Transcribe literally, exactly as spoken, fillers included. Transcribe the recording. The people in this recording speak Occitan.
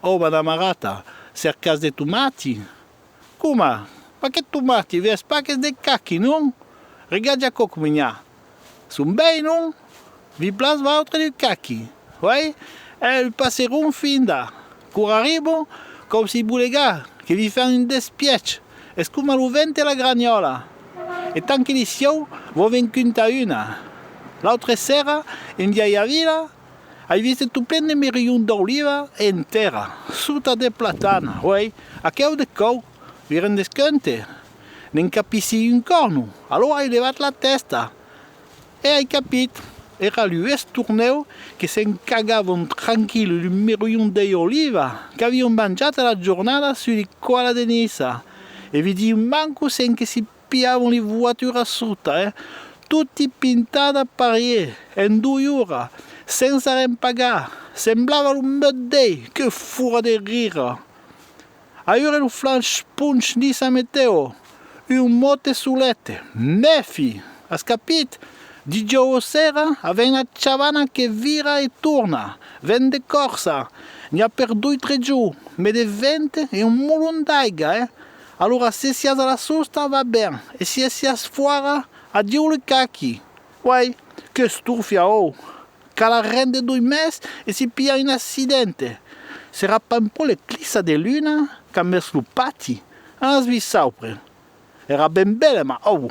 Oh, madama rata, cercas de tomati? Coma? Pas que tomati, ves pas qu'es de caqui, non? Regarda aquò coma n'i a. Son bèi, non? Vi plas vautre lu caqui? Uèi? Eh, lu passeron finda. Quora arribon, cau si bolegar, que vi fan un despièch. Es coma lo vent e la granhòla. E tant que li siáu, vos ve'n contar una. L'autra sera, en viatge a vila, ai vist tot plen de merlhons d'oliva en tèrra, sota de platanas, uèi, aqueu de còup, vi rendes compte? Ne'n capissi un còrno, alora ai levat la tèsta. E ai capit, èra lu estornèus que se'n cagavan tranquills lu merlhons dei oliva qu'avion manjat a la jornada sus li còlas de Niça. E vidi un manco sens que si piavan li voaturas sota, eh? Toti pintada parier, en doi oras, sensa ren pagar, semblava lo mot Dei, que fura de rire! Aüra lo flanch ponch Niça Meteo, un mot e solet, mèfi! As capit? Dijòu sera, avèm la chavana que vira e torna, vent de Còrsa, n'i a per doi tres jorns, mè de vent e un molon d'aiga, eh? Alora se siás a la sosta, va ben, e se siás fòra, adiu lu caqui! Uèi, que estorfia, oh! Cal arren de doi mes e si pilha un accidente. Serà pas un pauc l'eclipsa de luna qu'a mes lo pati? Anatz vi saupre. Èra ben bèla, ma, oh!